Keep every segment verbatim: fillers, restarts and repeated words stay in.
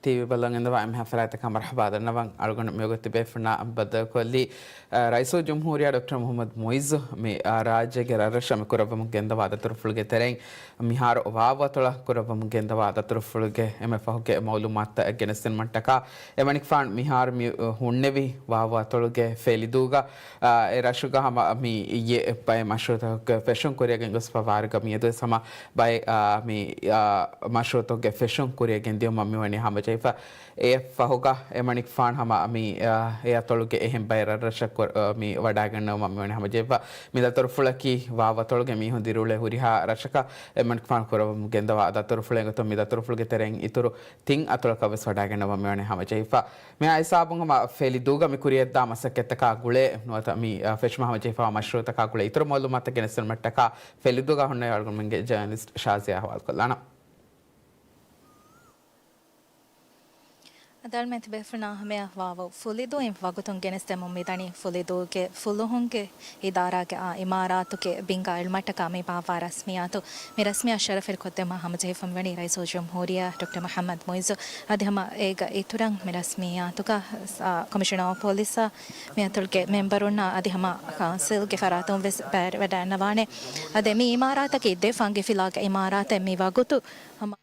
ޓީވީ ބަލަން އިންދަވާ އެންމެހާ ފަރާތަކަށް މަރުޙަބާ ދަންނަވަން. އަޅުގަނޑު މިވަގުތު ތިބޭފުޅުންނާ ބައްދަލުކޮށްލީ، އަ، ރައީސުލްޖުމްހޫރިއްޔާ ޑޮކްޓަރ މުޙައްމަދު މުޢިއްޒު މި، އަ، ރާއްޖޭގެ ރަށްރަށަށް މި ކުރައްވަމުން ގެންދަވާ ދަތުރުފުޅުގެ ތެރެއިން މިހާރު ވާވު އަތޮޅަށް ކުރައްވަމުން ގެންދަވާ ދަތުރުފުޅުގެ އެންމެ ފަހުގެ މައުލޫމާތުތައް ގެނެސްދިނުމަށްޓަކާ އެމަނިކުފާނު މިހާރު މި، އަ، ހުންނެވި ވާވު އަތޮޅުގެ ފެލިދޫގަ، އާ، އެ ރަށުގަ ހަމަ މި އިއްޔެ ބައެއް މަޝްރޫއުތަކުގެ ފެށުން ކުރިއަށް ގެންގޮސްފަ ވާރުގަ މިއަދުވެސް ހަމަ ބައެއް، އާ، މި، އާ، މަޝްރޫއުތަކުގެ ފެށުން ކުރިއަށް ގެންދިއުމަށް މިވަނީ ހަމަޖެހިފަ. އެ ފަހުގަ އެމަނިކުފާނު ހަމަ މި، އާ، އެ އަތޮޅުގެ އެހެން ބައެއް ރަށްރަށަށް ކުރ-، އާ، މި ވަޑައިގަންނަވުމަށް މިވަނީ ހަމަޖެހިފަ. މި ދަތުރުފުޅަކީ ވާވު އަތޮޅުގެ މީހުން ދިރިއުޅޭ ހުރިހާ ރަށަކަށް އެމަނިކުފާނު ކުރައްވަމުން ގެންދަވާ ދަތުރުފުޅެއް ގޮތުން މި ދަތުރުފުޅުގެ ތެރެއިން އިތުރު ތިން އަތޮޅަކަށް ވެސް ވަޑައިގަންނަވަން މިވަނީ ހަމަޖެހިފަ. މި ހިސާބުން ހަމަ ފެލިދޫގަ މި ކުރިޔަށްދާ މަސައްކަތްތަކާ ގުޅޭ ނުވަތަ މި، އަ، ފެށުމަށް ހަމަޖެހިފައިވާ މަޝްރޫއުތަކާ ގުޅޭ އިތުރު މައުލޫމާތުތައް ގެނެސްދިނުމަށްޓަކާ ފެލިދޫގަ ހުންނެވި އަޅުގަނޑުމެންގެ ޖާނަލިސްޓް ޝާޒިޔާ ހަވާލުކޮށްލާނަން. އަދި އަޅުމެން ތިބޭފުޅުންނާ ހަމަޔަށް ވާވު ފެލިދޫއިން ވަގުތުން ގެނެސްދެމުން މިދަނީ ފެލިދޫގެ ފުލުހުންގެ އިދާރާގެ އާ އިމާރާތުގެ ބިންގާ އެޅުމަށްޓަކާ މި ބާއްވާ ރަސްމިއްޔާތު. މި ރަސްމިއްޔާތު ޝަރަފުވެރިކޮށްދެއްވުމަށް ހަމަޖެހިފަ މިވަނީ ރައީސުލްޖުމްހޫރިއްޔާ ޑޮކްޓަރ މުޙައްމަދު މުޢިއްޒު. އަދި ހަމަ އޭގެ އިތުރަށް މި ރަސްމިއްޔާތުގަ، އާ، ކޮމިޝަނަރ އޮފް ޕޮލިސްއާ މި އަތޮޅުގެ މެމްބަރުންނާ އަދި ހަމަ ކައުންސިލްގެ ފަރާތުން ވެސް ބައިވެވަޑައިގަންނަވާނެ. އަދި މި އިމާރާތަކީ ދެ ފަންގި ފިލާގެ އިމާރާތެއް މި ވަގުތު ހަމަ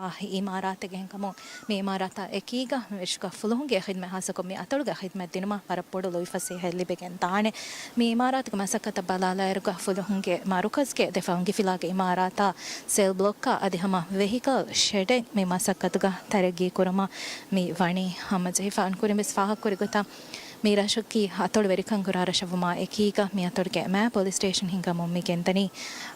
ވާހި އިމާރާތެއް އެހެންކަމުން، މި އިމާރާތާ އެކީގަ މި ރަށުގަ ފުލުހުންގެ ޚިދުމަތް ހާއްސަކޮށް މި އަތޮޅުގެ ޚިދުމަތް ދިނުމަށް ވަރަށް ބޮޑު ލުއިފަސޭހައެއް ލިބިގެން ދާނެ. މި އިމާރާތުގެ މަސައްކަތަށް ބަލާލާއިރުގަ ފުލުހުންގެ މަރުކަޒުގެ ދެ ފަންގި ފިލާގެ އިމާރާތާ ސެލް ބްލޮކާ އަދި ހަމަ ވެހިކަލް ޝެޑެއް މި މަސައްކަތުގަ ތަރައްގީ ކުރުމަށް މި ވަނީ ހަމަޖެހިފަ. އަންނަ ކުރިން ވެސް ފާހަގަކުރި ގޮތަށް، މި ރަށަކީ އަތޮޅު ވެރިކަން ކުރާ ރަށެއް ވުމާ އެކީގަ، މި އަތޮޅުގެ މާ ޕޮލިސް ސްޓޭޝަން ހިންގަމުން މި ގެންދަނީ.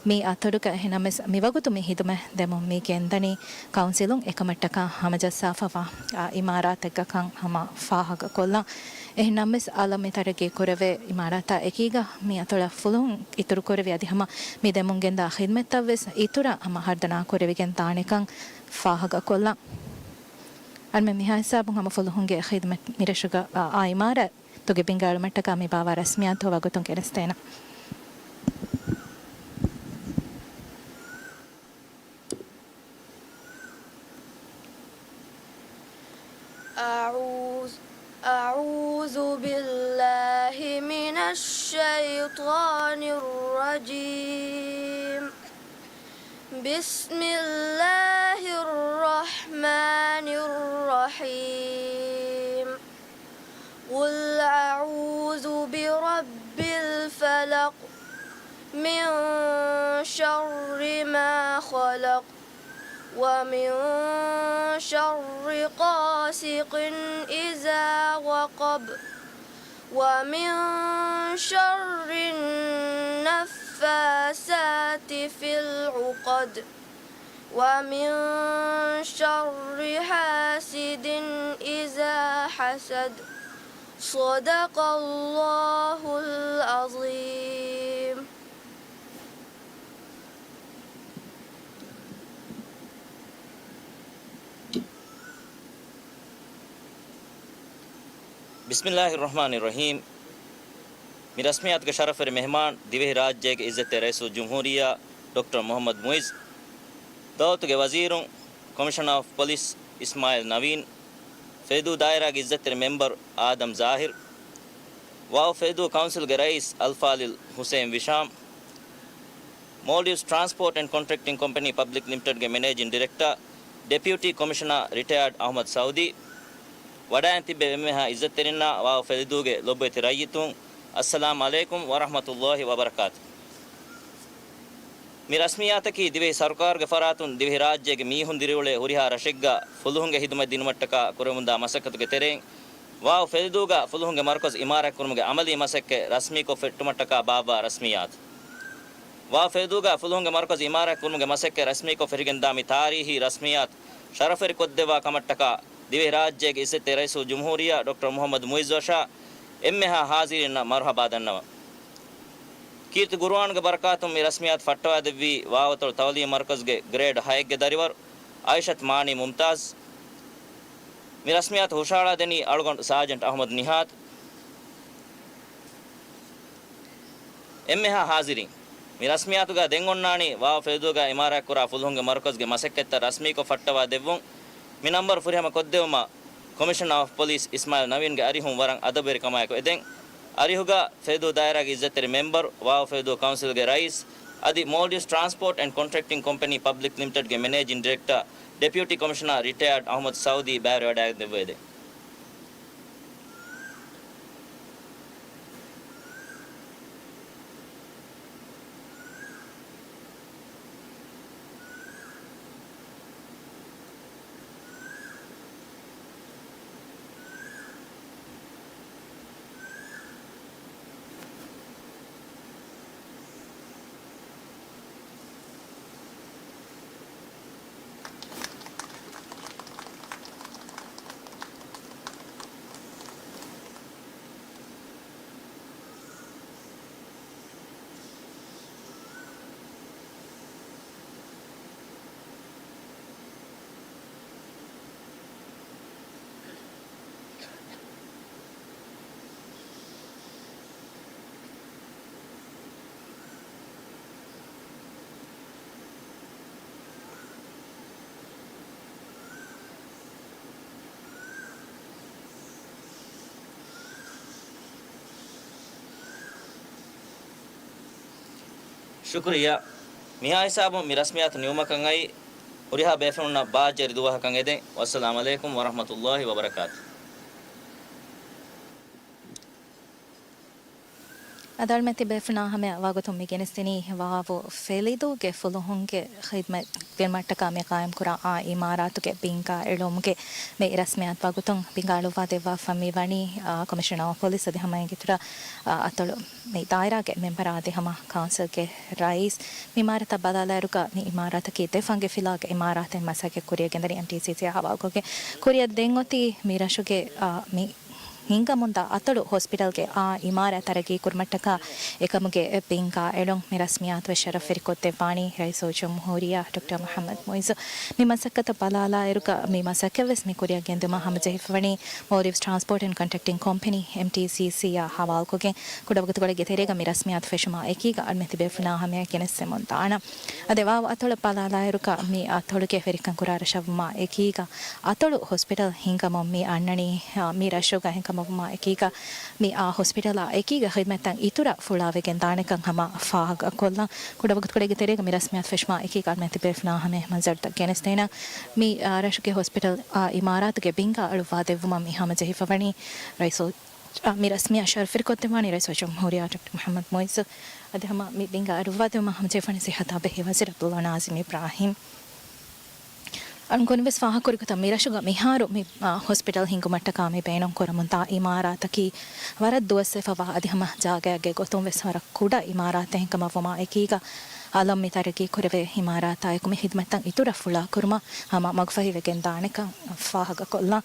މި އަތޮޅުގަ އެހެންނަމަވެސް މިވަގުތު މި ހިދުމަތް ދެމުން މި ގެންދަނީ ކައުންސިލުން އެކަމަށްޓަކާ ހަމަޖައްސާފަވާ، އާ، އިމާރާތެއްގަ ކަން ހަމަ ފާހަގަކޮށްލަން. އެހެންނަމަވެސް އަލަށް މި ތަރައްގީ ކުރެވޭ އިމާރާތާ އެކީގަ މި އަތޮޅަށް ފުލުހުން އިތުރުކުރެވި އަދި ހަމަ މި ދެމުން ގެންދާ ޚިދުމަތްތައް ވެސް އިތުރަށް ހަމަ ހަރުދަނާ ކުރެވިގެން ދާނެކަން ފާހަގަކޮށްލަން. އަންމެ މިހާ ހިސާބުން ހަމަ ފުލުހުންގެ ޚިދުމަތް މިރަށުގަ އާ، އާ އިމާރާތުގެ ބިންގާ އެޅުމަށްޓަކާ މި ބާއްވާ ރަސްމިއްޔާތު ވަގުތުން ގެނެސްދޭނަން. أعوذ، أعوذ بالله من الشيطان الرجيم. بسم الله الرحمن الرحيم. قل أعوذ برب الفلق. من شر ما خلق. ومن شر غاسق إذا وقب. ومن شر النفاثات في العقد. ومن شر حاسد إذا حسد. صدق الله العظيم. ބިސްމިއްލާހި ރަޙްމާނި ރަޙީމް. މި ރަސްމިއްޔާތުގެ ޝަރަފުވެރި މެހެމާން ދިވެހި ރާއްޖޭގެ އިއްޒަތްތެރި ރައީސުލްޖުމްހޫރިއްޔާ ޑޮކްޓަރ މުޙައްމަދު މުޢިއްޒު، ދައުލަތުގެ ވަޒީރު، ކޮމިޝަނަރ އޮފް ޕޮލިސް އިސްމާޢީލް ނަވީން، ފެލިދޫ ދާއިރާގެ އިއްޒަތްތެރި މެމްބަރު އާދަމް ޒާހިރު، ވާވު ފެލިދޫ ކައުންސިލްގެ ރައީސް އަލްފާޟިލް ޙުސައިން ވިޝާމް، މޯލްޑިވްސް ޓްރާންސްޕޯޓް އެންޑް ކޮންޓްރެކްޓިން ކޮމްޕެނީ ޕަބްލިކް ލިމިޓެޑްގެ މެނޭޖިން ޑިރެކްޓަރ، ޑެޕިއުޓީ ކޮމިޝަނަރ ރިޓަޔާޑް އަޙްމަދު ސައުދީ، ވަޑައިން ތިއްބެވި އެންމެހާ އިއްޒަތްތެރިންނާ ވާވު ފެލިދޫގެ ލޮބުވެތި ރައްޔިތުން، އައްސަލާމް ޢަލައިކުމް ވަރަޙްމަތުﷲ ވަބަރަކާތު. މި ރަސްމިއްޔާތަކީ ދިވެހި ސަރުކާރުގެ ފަރާތުން ދިވެހި ރާއްޖޭގެ މީހުން ދިރިއުޅޭ ހުރިހާ ރަށެއްގަ ފުލުހުންގެ ޚިދުމަތް ދިނުމަށްޓަކާ ކުރެވެމުންދާ މަސައްކަތުގެ ތެރެއިން، ވާވު ފެލިދޫގަ ފުލުހުންގެ މަރުކަޒު އިމާރާތްކުރުމުގެ ޢަމަލީ މަސައްކަތް ރަސްމީކޮށް ފެއްޓުމަށްޓަކާ ބާއްވާ ރަސްމިއްޔާތު. ވާވު ފެލިދޫގަ ފުލުހުންގެ މަރުކަޒު އިމާރާތްކުރުމުގެ މަސައްކަތް ރަސްމީކޮށް ފެށިގެންދާ މި ތާރީހީ ރަސްމިއްޔާތު ޝަރަފުވެރިކޮށްދެއްވާ ކަމަށްޓަކާ ދިވެހިރާއްޖޭގެ އިއްޒަތްތެރި ރައީސުލްޖުމްހޫރިއްޔާ ޑޮކްޓަރ މުޙައްމަދު މުޢިއްޒުއަށާ އެންމެހާ ހާޒިރީންނަށް މަރުޙަބާ ދަންނަވަން. ކީރިތި ޤުރުއާނުގެ ބަރަކާތުން މި ރަސްމިއްޔާތު ފައްޓަވާދެއްވީ ވާވަތޮޅު ތަޢުލީމީ މަރުކަޒުގެ ގްރޭޑް ހައެއްގެ ދަރިވަރު އައިޝަތު މާނީ މުމްތާޒް. މި ރަސްމިއްޔާތު ހުށަހަޅާދެނީ އަޅުގަނޑު ސާޖެންޓް އަޙްމަދު ނިހާދު. އެންމެހާ ހާޒިރީން، މި ރަސްމިއްޔާތުގަ ދެން އޮންނާނީ ވާވަ ފެލުދޫގަ އިމާރާތްކުރާ ފުލުހުންގެ މަރުކަޒުގެ މަސައްކަތްތައް ރަސްމީކޮށް ފައްޓަވާ ދެއްވުން. މި ނަންބަރު ފުރިހަމަ ކޮށްދެއްވުމަށް ކޮމިޝަނަރ އޮފް ޕޮލިސް އިސްމާއިލް ނަވީންގެ އަރިހުން ވަރަށް އަދަބުވެރިކަމާއެކު އެދެން. އަރިހުގަ ފެލުދޫ ދާއިރާގެ އިއްޒަތްތެރި މެމްބަރު، ވާވަ ފެލުދޫ ކައުންސިލްގެ ރައީސް، އަދި މޯލްޑިވްސް ޓްރާންސްޕޯޓް އެންޑް ކޮންޓްރެކްޓިން ކޮމްޕެނީ ޕަބްލިކް ލިމިޓެޑްގެ މެނޭޖިން ޑިރެކްޓަރ، ޑެޕިއުޓީ ކޮމިޝަނަރ ރިޓަޔާޑް އަހުމަދު ސައުދީ ބައިވެރިވަޑައިގެން ދެއްވައިދެން. ޝުކުރިއްޔާ. މިހާ ހިސާބުން މި ރަސްމިއްޔާތު ނިމުމަކަށް އައީ، ހުރިހާ ބޭފުޅުންނަށް ބާއްޖަވެރި ދުވަހަކަށް އެދެން. ވައްސަލާމް ޢަލައިކުމް ވަރަޙްމަތުﷲ ވަބަރަކާތު. އަދި އަޅުމެން ތިބޭފުޅުންނާ ހަމަޔަށް ވަގުތުން މި ގެނެސްދިނީ ވާވު ފެލިދޫގެ ފުލުހުންގެ ޚިދްމަތް ދިނުމަށްޓަކާ މި ޤާއިމްކުރާ އާ އިމާރާތުގެ ބިންގާ އެޅުމުގެ މި ރަސްމިއްޔާތު ވަގުތުން ބިންގާ އަޅުއްވާ ދެއްވާފަ މި ވަނީ، އާ، ކޮމިޝަނަރ އޮފް ޕޮލިސް އަދި ހަމައެގެ އިތުރަށް، އާ، އަތޮޅު މި ދާއިރާގެ މެމްބަރާ އަދި ހަމަ ކައުންސިލްގެ ރައީސް މި އިމާރާތަށް ބަލާލާއިރުގަ މި އިމާރާތަކީ ދެ ފަންގި ފިލާގެ އިމާރާތެއް މަސައްކަތް ކުރިޔަށް ގެންދަނީ އެމްޓީސީސީ އާ ހަވާލުކޮށްގެން. ކުރިއަށް ދެން އޮތީ މި ރަށުގެ، އާ، މި ހިނގަމުންދާ އަތޮޅު ހޮސްޕިޓަލްގެ އާ އިމާރާތް ތަރައްގީ ކުރުމަށްޓަކާ އެކަމުގެ ބިންގާ އެޅުން މި ރަސްމިއްޔާތުވެސް ޝަރަފްވެރިކޮށްދެއްވާނީ ރައީސުލްޖުމްހޫރިއްޔާ ޑޮކްޓަރ މުޙައްމަދު މުޢިއްޒު. މި މަސައްކަތަށް ބަލާލާއިރުގަ މި މަސައްކަތްވެސް މި ކުރިއަށް ގެންދިއުމަށް ހަމަޖެހިފަވަނީ މޯލްޑިވްސް ޓްރާންސްޕޯޓް އެންޑް ކޮންޓްރެކްޓިން ކޮމްޕެނީ، އެމްޓީސީސީ، އާ ހަވާލުކޮށްގެން. ކުޑަވަގުތުކޮޅެއްގެ ތެރޭގަ މި ރަސްމިއްޔާތު ފެށުމާ އެކީގަ އަޅުމެން ތިބޭފުޅުންނާ ހަމަޔަށް ގެނެސްދެމުން ދާނަން. އަދި ވާވު އަތޮޅަށް ބަލާލާއިރުގަ މި އަތޮޅުގެ ވެރިކަން ކުރާ ރަށަށްވުމާ އެކީގަ އަތޮޅު ހޮސްޕިޓަލް ހިންގަމުން މި އަންނަނީ، އާ، މި ރަށުގަ ހިންގަމުން ވުމާ އެކީގަ މި އާ ހޮސްޕިޓަލާ އެކީގަ ޚިދްމަތްތައް އިތުރަށް ފުޅާވެގެން ދާނެކަން ހަމަ ފާހަގަކޮށްލަން. ކުޑަވަގުތުކޮޅެއްގެ ތެރޭގަ މި ރަސްމިއްޔާތު ފެށުމާ އެކީގަ އަޅުމެން ތިބޭފުޅުންނާ ހަމަޔަށް މަންޒަރުތައް ގެނެސްދޭނަން. މި، އާ، ރަށުގެ ހޮސްޕިޓަލް އާ އިމާރާތުގެ ބިންގާ އަޅުއްވާ ދެއްވުމަށް މި ހަމަޖެހިފަވަނީ ރައީސުލް، އާ، މި ރަސްމިއްޔާ ޝަރަފްވެރިކޮށްދެއްވާނީ ރައީސުލްޖުމްހޫރިއްޔާ ޑޮކްޓަރ މުޙައްމަދު މުޢިއްޒު. އަދި ހަމަ މި ބިންގާ އަޅުއްވާ ދެއްވުމަށް ހަމަޖެހިފަވަނީ ޞިއްޙަތާ ބެހޭ ވަޒީރު ޢަބްދުﷲ ނާޒިމް އިބްރާހީމް. އަޅުގަނޑުވެސް ފާހަގަކުރި ގޮތަށް މި ރަށުގަ މިހާރު މި، އާ، ހޮސްޕިޓަލް ހިންގުމަށްޓަކާ މި ބޭނުން ކުރަމުންދާ އިމާރާތަކީ ވަރަށް ދުވަސްވެފަވާ އަދި ހަމަ ޖާގައިގެ ގޮތުން ވެސް ވަރަށް ކުޑަ އިމާރާތެއް ހިނގަމަށްވުމާ އެކީގަ އަލަށް މި ތަރައްގީ ކުރެވޭ އިމާރާތާއެކު މި ޚިދްމަތްތައް އިތުރަށް ފުޅާ ކުރުމަށް ހަމަ މަގުފަހިވެގެން ދާނެކަން ފާހަގަކޮށްލަން.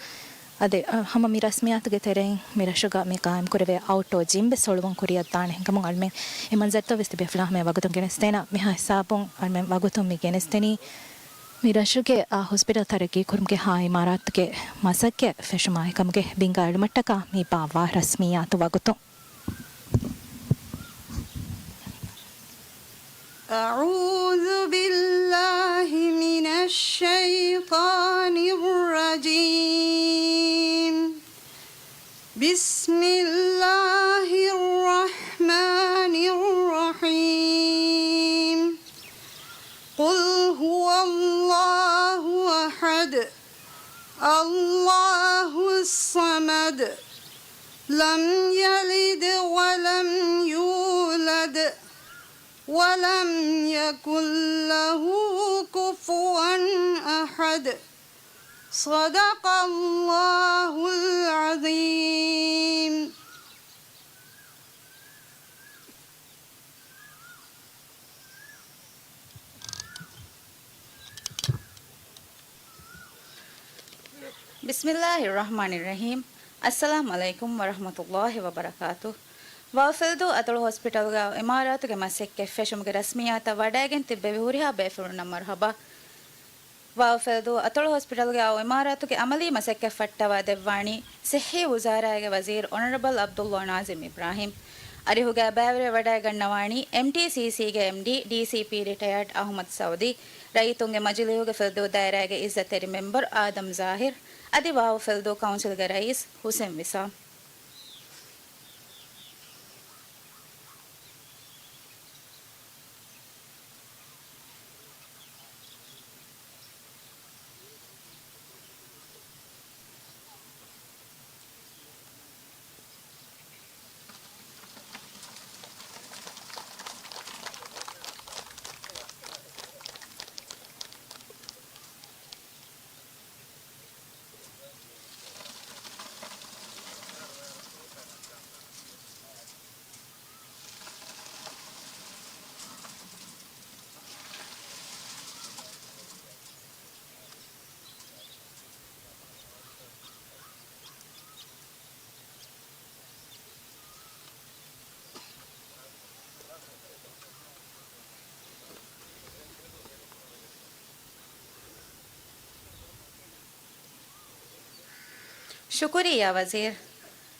އަދި، އަ، ހަމަ މި ރަސްމިއްޔާތުގެ ތެރެއިން މި ރަށުގަ މި ޤާއިމް ކުރެވޭ އައުޓްޑޯ ޖިމް ވެސް ހޮޅުވުން ކުރިއަށް ދާނެ ހިނގަމުން އަޅުމެން އެ މަންޒަރުތައް ވެސް ތިބޭފުޅާ ހަމަޔަށް ވަގުތުން ގެނެސްދޭނަން. މިހާ ހިސާބުން އަޅުމެން ވަގުތުން މި ގެނެސްދެނީ މި ރަށުގެ އާ ހޮސްޕިޓަލް ތަރައްގީ ކުރުމުގެ އާ އިމާރާތުގެ މަސައްކަތް ފެށުމާ އެކަމުގެ ބިންގާ އެޅުމަށްޓަކާ މި ބާއްވާ ރަސްމިއްޔާތު ވަގުތުން. أعوذ بالله من الشيطان الرجيم. بسم الله الرحمن الرحيم. قل هو الله أحد. الله الصمد. لم يلد ولم يولد. ولم يكن له كفوا أحد. صدق الله العظيم. بسم الله الرحمن الرحيم. السلام عليكم ورحمة الله وبركاته. ވާވަ ފެލުދޫ އަތޮޅު ހޮސްޕިޓަލްގަ އިމާރާތުގެ މަސައްކަތް ފެށުމުގެ ރަސްމިއްޔާތަށް ވަޑައިގެން ތިއްބެވި ހުރިހާ ބޭފުޅުންނަށް މަރުޙަބާ. ވާވަ ފެލުދޫ އަތޮޅު ހޮސްޕިޓަލްގެ އާ އިމާރާތުގެ އަމަލީ މަސައްކަތް ފައްޓަވާ ދެއްވާނީ ޞިއްޙީ ވުޒާރާގެ ވަޒީރު އޮނަރަބަލް ޢަބްދުﷲ ނާޒިމް އިބްރާހީމް. އަރިހުގައި ބައިވެރިވެވަޑައިގަންނަވާނީ އެމްޓީސީސީގެ އެމްޑީ، ޑީސީޕީ ރިޓަޔާޑް އަހުމަދު ސައުދީ، ރައްޔިތުންގެ މަޖިލީހުގެ ފިލްދޫ ދާއިރާގެ އިއްޒަތްތެރި މެމްބަރު އާދަމް ޒާހިރު، އަދި ވާވު ފިލްދޫ ކައުންސިލްގެ ރައީސް ހުސެން ވިސާމް. ޝުކުރިއްޔާ ވަޒީރު.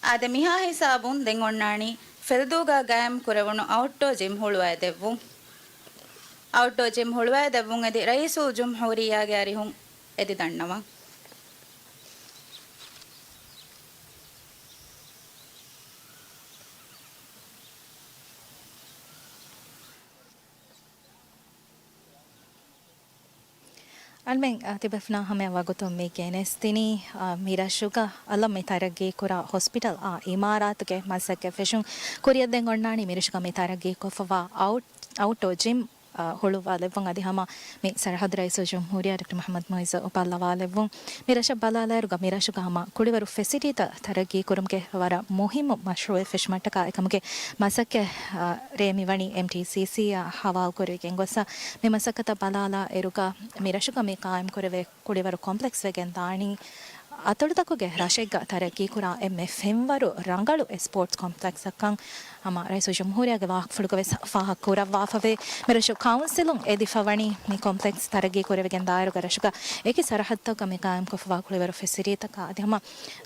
އާދެ، މިހާ ހިސާބުން ދެން އޮންނާނީ ފެލްދޫގަ ގާއިމް ކުރެވުނު އައުޓްޑޯ ޖިމް ހުޅުވައިދެއްވުން. އައުޓްޑޯ ޖިމް ހުޅުވައިދެއްވުން އެދި ރައީސުލްޖުމްހޫރިއްޔާގެ އަރިހުން އެދި ދަންނަވަން. އަޅުމެން، އާ، ތިބޭފުޅުންނާ ހަމަޔަށް ވަގުތުން މި ގެނެސްދިނީ، އާ، މިރަށުގަ އަލަށް މި ތަރައްގީކުރާ ހޮސްޕިޓަލް އާ އިމާރާތުގެ މަސައްކަތް ފެށުން. ކުރިއަށް ދެން އޮންނާނީ މިރަށުގަ މި ތަރައްގީކޮށްފަވާ އައުޓް، އައުޓްޑޯ ޖިމް، އާ، ހުޅުވާލެއްވުން. އަދި ހަމަ މި ސަރަހައްދު ރައީސުލްޖުމްހޫރިއްޔާ ޑޮކްޓަރ މުޙައްމަދު މުޢިއްޒު ބައްލަވާލެއްވުން. މި ރަށަށް ބަލާލާއިރުގަ މި ރަށުގަ ހަމަ ކުޅިވަރު ފެސިލިޓީތައް ތަރައްގީކުރުމުގެ ވަރަށް މުހިއްމު މަޝްރޫޢެއް ފެށުމަށްޓަކާ އެކަމުގެ މަސައްކަތް، އާ، ރޭ މިވަނީ އެމްޓީސީސީއާ ހަވާލުކުރެވިގެން ގޮއްސަ. މި މަސައްކަތަށް ބަލާލާ އިރުގަ މި ރަށުގަ މި ޤާއިމްކުރެވޭ ކުޅިވަރު ކޮމްޕްލެކްސް ވެގެން ދާނީ އަތޮޅުތަކުގެ ރަށެއްގަ ތަރައްގީކުރާ އެންމެ ފެންވަރު ރަނގަޅު ސްޕޯޓްސް ކޮމްޕްލެކްސްއަކަށް. ހަމަ ރައީސުލްޖުމްހޫރިއްޔާގެ ވާހަކަފުޅުގަ ވެސް ފާހަގަ ކުރައްވާފަވޭ. މިރަށު ކައުންސިލުން އެދިފަ ވަނީ މި ކޮމްޕްލެކްސް ތަރައްގީ ކުރެވިގެން ދާއިރުގަ ރަށުގަ އެކި ސަރަހައްދަކަށް މި ޤާއިމްކޮށްފަވާ ކުޅިވަރު ފެސިލިޓީތަކާ އަދި ހަމަ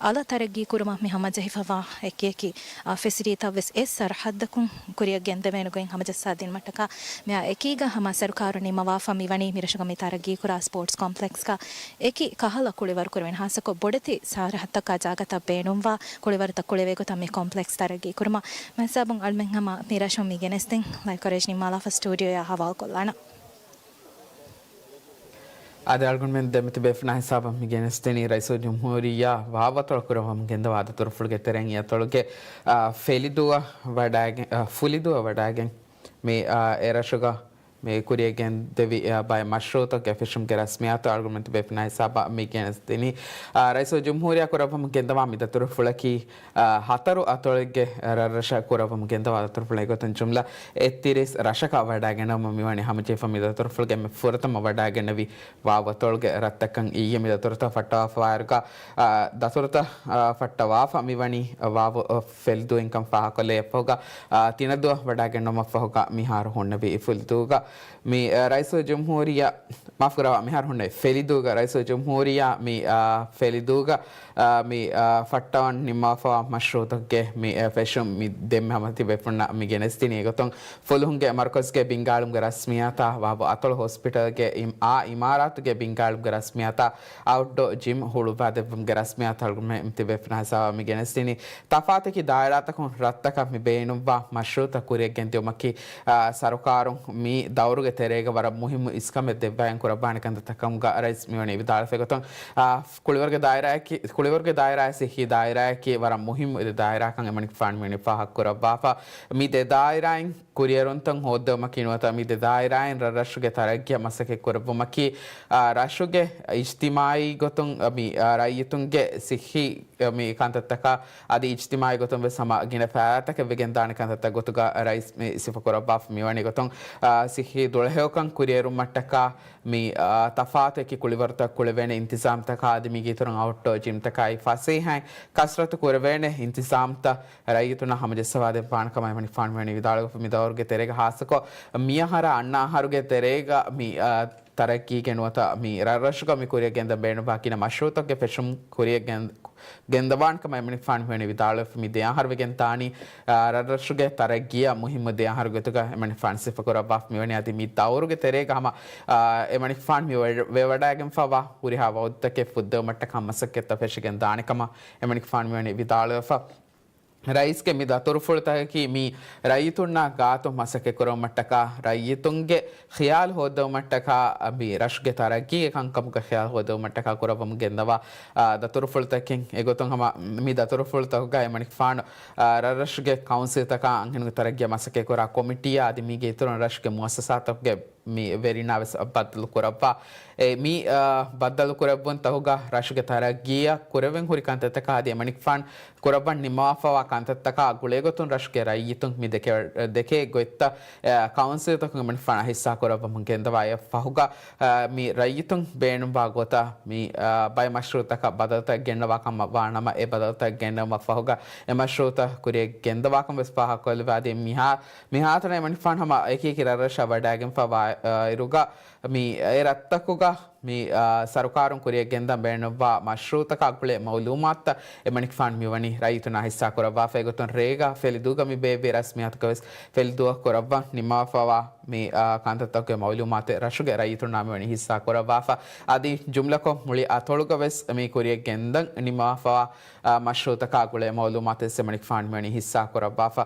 އަލަށް ތަރައްގީ ކުރުމަށް މި ހަމަޖެހިފަވާ އެކި އެކި، އާ، ފެސިލިޓީތައް ވެސް އެ ސަރަހައްދަކުން ކުރިއަށް ގެންދެވޭނެ ގޮތް ހަމަޖައްސާ ދިނުމަށްޓަކާ މިއާ އެކީގަ ހަމަ ސަރުކާރު ނިންމަވާފަ މިވަނީ މިރަށުގަ މި ތަރައްގީކުރާ ސްޕޯޓްސް ކޮމްޕްލެކްސްގަ އެކި ކަހަލަ ކުޅިވަރު ކުރެވޭނެ. ހާއްސަކޮށް ބޮޑެތި ސަރަހައްދަކާ ޖާގަތައް ބޭނުންވާ ކުޅިވަރުތައް ކުޅެވޭ ގޮތަށް މި ކޮމްޕްލެކްސް ތަރައްގީ ކުރުމަށް. މިހިސާބުން އަޅުމެން ހަމަ މި ރަށުން މި ގެނެސްދިން ލައިވް ކަވަރޭޖް ނިންމާލާފަ ސްޓޫޑިއޯއާ ހަވާލުކޮށްލާނަން. އާދެ، އަޅުގަނޑުމެން ދެމެތި ބޭފުޅުންނާ ހިސާބަށް މި ގެނެސްދިނީ ރައީސުލްޖުމްހޫރިއްޔާ ވާވަތޮޅު ކުރައްވަމުން ގެންދަވާ ދަތުރުފުޅުގެ ތެރެއިން އަތޮޅުގެ، އާ، ފެލިދޫއަށް ވަޑައިގެން، އާ، ފުލިދޫއަށް ވަޑައިގެން މި، އާ، އެރަށުގަ މި ކުރިއަށް ގެންދެވި، އާ، ބައެއް މަޝްރޫޢުތަކުގެ ފެށުމުގެ ރަސްމިއްޔާތު އަޅުގަނޑުމެން ތިބޭފުޅުންނާ ހިސާބަށް މި ގެނެސްދިނީ. އާ، ރައީސުލްޖުމްހޫރިއްޔާ ކުރައްވަމުން ގެންދަވާ މި ދަތުރުފުޅަކީ، އާ، ހަތަރު އަތޮޅެއްގެ ރަށްރަށަށް ކުރައްވަމުން ގެންދަވާ ދަތުރުފުޅެއް ގޮތުން ޖުމްލަ އެއްތިރީސް ރަށަކަށް ވަޑައިގަންނަވަމުން މިވަނީ ހަމަޖެހިފަ މި ދަތުރުފުޅުގެ އެންމެ ފުރަތަމަ ވަޑައިގެންނެވި ވާވު އަތޮޅުގެ ރަށްތަކަށް. އިއްޔެ މި ދަތުރުތައް ފައްޓަވާފަވާއިރުގަ، އާ، ދަތުރުތައް، އާ، ފައްޓަވާފަ މިވަނީ ވާވު، އާ، ފެލިދޫއިންކަން ފާހަގަކޮށްލެވި އެއަށްފަހުގަ، އާ، ތިނަދޫއަށް ވަޑައިގެންނުމަށްފަހުގަ މިހާރު ހުންނެވި ފުލިދޫގަ މި، އާ، ރައީސުލްޖުމްހޫރިއްޔާ، މާފުކުރައްވާ، މިހާރު ހުންނެވި ފެލިދޫގަ ރައީސުލްޖުމްހޫރިއްޔާ މި، އާ، ފެލިދޫގަ، އާ، މި، އާ، ފައްޓަވަން ނިންމާފަވާ މަޝްރޫޢުތަކުގެ މި، އާ، ފެށުން މި ދެންމެ ހަމަ ތިބޭފުޅުންނަށް މި ގެނެސްދިނީ. އެގޮތުން ފުލުހުންގެ މަރުކަޒުގެ ބިންގާޅުމުގެ ރަސްމިއްޔާތާ ވާވު އަތޮޅު ހޮސްޕިޓަލްގެ އިމް-، އާ އިމާރާތުގެ ބިންގާޅުމުގެ ރަސްމިއްޔާތާ އައުޓްޑޯ ޖިމް ހުޅުވާދެއްވުމުގެ ރަސްމިއްޔާތު އަޅުގަނޑުމެން ތިބޭފުޅުންނާ ހިސާބަށް މި ގެނެސްދިނީ. ތަފާތު އެކި ދާއިރާތަކުން ރަށްތަކަށް މި ބޭނުންވާ މަޝްރޫޢުތައް ކުރިއަށް ގެންދިއުމަކީ، އާ، ސަރުކާރުން މި ދައުރުގެ ތެރޭގަ ވަރަށް މުހިއްމު އިސްކަމެއް ދެއްވައިގެން ކުރައްވާނެ ކަންތައްތަކުގަ ރައީސް މިވަނީ ވިދާޅުވެފައި ގޮތުން، އާ، ކުޅިވަރުގެ ދާއިރާއަކީ، ކުޅިވަރުގެ ދާއިރާއާއި ސިއްހީ ދާއިރާއަކީ ވަރަށް މުހިއްމު އިރު ދާއިރާއަކަށް އެމަނިކުފާނު މިވަނީ ފާހަގަކުރައްވާފަ. މި ދެ ދާއިރާއިން ކުރިއެރުންތައް ހޯއްދެވުމަކީ ނުވަތަ މި ދެ ދާއިރާއިން ރަށްރަށުގެ ތަރައްގީއަށް މަސައްކަތް ކުރެއްވުމަކީ، އާ، ރަށުގެ އިޖްތިމާޢީ ގޮތުން، އަ، މި، އާ، ރައްޔިތުންގެ ސިއްހީ، އަ، މި ކަންތައްތަކާ އަދި އިޖްތިމާޢީ ގޮތުން ވެސް ހަމަ ގިނަ ފައިދާތަކެއް ވެގެން ދާނެ ކަންތައްތައް ގޮތުގަ ރައީސް މި ސިފަކުރައްވާފަ މިވަނީ ގޮތުން، އާ، ސިއްހީ ދުޅަހެޔޮކަން ކުރިއެރުމަށްޓަކާ މި، އާ، ތަފާތު އެކި ކުޅިވަރުތައް ކުޅެވޭނެ އިންތިޒާމްތަކާ އަދި މީގެ އިތުރުން އައުޓްޑޯ ޖިމްތަކާއި ފަސޭހައިން ކަސްރަތު ކުރެވޭނެ އިންތިޒާމްތައް ރައްޔިތުންނަށް ހަމަޖައްސަވާދެއްވާނެ ކަމަށް އެމަނިކުފާނު މިވަނީ ވިދާޅުވެފަ. މި ދައުރުގެ ތެރޭގަ ހާއްސަކޮށް މިއަހަރާ އަންނަ އަހަރުގެ ތެރޭގަ މި، އާ، ތަރައްގީގެ ނުވަތަ މި ރަށްރަށުގަ މި ކުރިއަށް ގެންދަން ބޭނުންވާ ގިނަ މަޝްރޫޢުތަކުގެ ފެށުން ކުރިއަށް ގެން-، ގެންދަވާނެ ކަމަށް އެމަނިކުފާނު މިވަނީ ވިދާޅުވެފަ. މި ދެ އަހަރު ވެގެން ދާނީ، އާ، ރަށްރަށުގެ ތަރައްގީއަށް މުހިއްމު ދެ އަހަރު ގޮތުގަ އެމަނިކުފާނު ސިފަކުރައްވާފަ. މިވަނީ އަދި މި ދައުރުގެ ތެރޭގަ ހަމަ، އާ، އެމަނިކުފާނު މި ވެ-، ވެވަޑައިގެންފަވާ ހުރިހާ ވައުދުތަކެއް ފުއްދެވުމަށްޓަކާ މަސައްކަތްތައް ފެށިގެން ދާނެ ކަމަށް އެމަނިކުފާނު މިވަނީ ވިދާޅުވެފަ. ރައީސްގެ މި ދަތުރުފުޅުތަކަކީ މި ރައްޔިތުންނާ ގާތު މަސައްކަތް ކުރުމަށްޓަކާ، ރައްޔިތުންގެ ޚިޔާލު ހޯއްދެވުމަށްޓަކާ، މި ރަށުގެ ތަރައްގީގެ ކަންކަމުގެ ޚިޔާލު ހޯއްދެވުމަށްޓަކާ ކުރައްވަމުން ގެންދަވާ، އާ، ދަތުރުފުޅުތަކެއް. އެގޮތުން ހަމަ މި ދަތުރުފުޅުތަކުގައި އެމަނިކުފާނު، އާ، ރަށްރަށުގެ ކައުންސިލްތަކާ އަންހެނުންގެ ތަރައްގީއަށް މަސައްކަތް ކުރާ ކޮމިޓީއާ އަދި މީގެ އިތުރުން ރަށުގެ މުއައްސަސާތަކުގެ މި ވެރިންނާ ވެސް ބައްދަލު ކުރައްވާ. އެ، މި، އާ، ބައްދަލު ކުރެއްވުންތަކުގަ ރަށުގެ ތަރައްގީއަށް ކުރެވެން ހުރި ކަންތައްތަކާ އަދި އެމަނިކުފާނު ކުރައްވަން ނިންމަވާފަވާ ކަންތައްތަކާ ގުޅޭގޮތުން ރަށުގެ ރައްޔިތުން މި ދެކެ-، ދެކޭ ގޮތްތައް، އާ، ކައުންސިލްތަކުން އެމަނިކުފާނަށް ހިއްސާ ކުރައްވަމުން ގެންދަވާ. އެއަށް ފަހުގަ، އާ، މި ރައްޔިތުން ބޭނުންވާ ގޮތަށް މި، އާ، ބައެއް މަޝްރޫއުތަކަށް ބަދަލުތައް ގެންނަވާ ކަމަށް ވާނަމަ، އެ ބަދަލުތައް ގެންނެވުމަށް ފަހުގަ އެ މަޝްރޫއުތައް ކުރިއަށް ގެންދަވާކަމަށް ވެސް ފާހަގަކޮށްލެވޭ. އަދި މިހާ މިހާތަނަށް އެމަނިކުފާނު ހަމަ އެކި އެކި ރަށްރަށަށް ވަޑައިގެންފަ ވާ، އިރުގަ މި އެ ރަށްތަކުގަ މި، އާ، ސަރުކާރުން ކުރިއަށް ގެންދަން ބޭނުންވާ މަޝްރޫއުތަކާ ގުޅޭ މައުލޫމާތުތައް އެމަނިކުފާނު މިވަނީ ރައްޔިތުންނާ ހިއްސާ ކުރައްވާފަ. އެގޮތުން ރޭގަ ފެލިދޫގަ މި ބޭއްވި ރަސްމިއްޔާތުގަ ވެސް ފެލިދޫއަށް ކުރައްވަން ނިންމަވާފަވާ މި، އާ، ކަންތައްތަކުގެ މައުލޫމާތެއް ރަށުގެ ރައްޔިތުންނާ މިވަނީ ހިއްސާ ކުރައްވާފަ. އަދި ޖުމްލަކޮށް މުޅި އަތޮޅުގަ ވެސް މި ކުރިއަށް ގެންދަން ނިންމަވާފަވާ އާ، މަޝްރޫއުތަކާ ގުޅޭ މައުލޫމާތު ވެސް އެމަނިކުފާނު މިވަނީ ހިއްސާ ކުރައްވާފަ.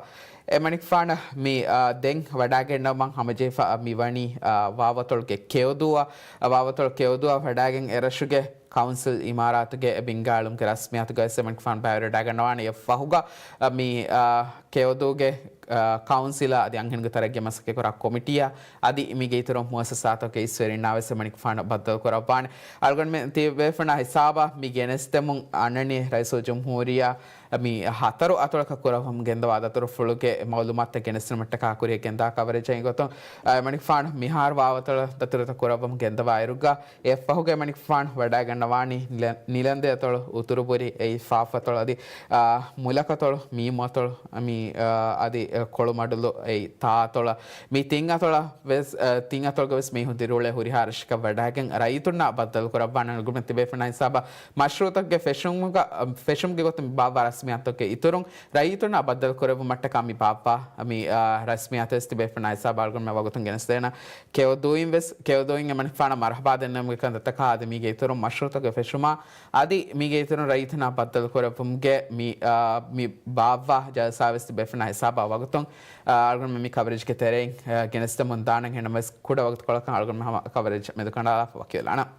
އެމަނިކުފާނަށް މި، އާ، ދެން ވަޑައިގެންނަވަން ހަމަޖެހިފަ މިވަނީ، އާ، ވާވަތޮޅުގެ ކެޔޮދޫއަށް، އާ، ވާވަތޮޅު ކެޔޮދޫއަށް ވަޑައިގެން އެރަށުގެ ކައުންސިލް އިމާރާތުގެ ބިންގާޅުމުގެ ރަސްމިއްޔާތުގައި ވެސް އެމަނިކުފާނު ބައިވެރިވެވަޑައިގަންނަވާނެ. އެއަށް ފަހުގަ، އާ، މި، އާ، ކެޔޮދޫގެ، އާ، ކައުންސިލާ އަދި އަންހެނުންގެ ތަރައްގީ މަސައްކަތްކުރާ ކޮމިޓީއާ އަދި މީގެ އިތުރުން މުއައްސަސާތަކުގެ އިސްވެރިންނާ ވެސް އެމަނިކުފާނު ބައްދަލު ކުރައްވާނެ. އަޅުގަނޑުމެން ތިބޭފުޅުންނާ ހިސާބަށް މި ގެނެސްދެމުން އަންނަނީ ރައީސުލްޖުމްހޫރިއްޔާ މި ހަތަރު އަތޮޅަކަށް ކުރައްވަމުން ގެންދަވާ ދަތުރުފުޅުގެ މައުލޫމާތުތައް ގެނެސްދިނުމަށްޓަކާ ކުރިއަށް ގެންދާ ކަވަރޭޖެއް ގޮތުން، އަ، އެމަނިކުފާނު މިހާރު ވާވަތޮޅަށް ދަތުރުތައް ކުރައްވަމުން ގެންދަވާ އިރުގަ، އެއަށްފަހުގަ އެމަނިކުފާނު ވަޑައިގަންނަވާނީ ނިލަ-، ނިލަންދެ އަތޮޅު، އުތުރުބުރި، އެއީ ފާފަތޮޅު އަދި، އަ، މުލަކަތޮޅު، މީމުއަތޮޅު، މި، އަ، އަދި، އަ، ކޮޅުމަޑުލު، އެއީ ތާއަތޮޅަށް. މި ތިން އަތޮޅަށް ވެސް، އަ، ތިން އަތޮޅުގަ ވެސް މީހުން ދިރިއުޅޭ ހުރިހާ ރަށަކަށް ވަޑައިގެން ރައްޔިތުންނާ ބައްދަލުކުރައްވާނެ. އަޅުގަނޑުމެން ތިބޭފުޅުންނާ ހިސާބަށް މަޝްރޫއުތަކުގެ ފެށުމުގަ، އަ، ފެށުމުގެ ގޮތުން ބާއްވާ ރަސްމިއްޔާތުތަކުގެ އިތުރުން ރައްޔިތުންނާ ބައްދަލުކުރެއްވުމަށްޓަކާ މި ބާއްވާ މި، އާ، ރަސްމިއްޔާތު ވެސް ތިބޭފުޅުންނާ ހިސާބަށް އަޅުގަނޑުމެން ވަގުތުން ގެނެސްދޭނަން. ކެޔޮދޫއިން ވެސް، ކެޔޮދޫއިން އެމަނިކުފާނަށް މަރުޙަބާ ދެންނެވުމުގެ ކަންތައްތަކާ އަދި މީގެ އިތުރުން މަޝްރޫއުތަކުގެ ފެށުމާ އަދި މީގެ އިތުރުން ރައްޔިތުންނާ ބައްދަލުކުރެއްވުމުގެ މި، އާ، މި ބާއްވާ ޖަލްސާ ވެސް ތިބޭފުޅުންނާ ހިސާބަށް ވަގުތުން، އާ، އަޅުގަނޑުމެން މި ކަވަރޭޖްގެ ތެރެއިން، އާ، ގެނެސްދެމުން ދާނަން. އެހެންނަމަވެސް ކުޑަ ވަގުތުކޮޅަކަށް އަޅުގަނޑުމެން ހަމަ ކަވަރޭޖް މެދުކަނޑާލާފަ ވަކިވެލާނަން.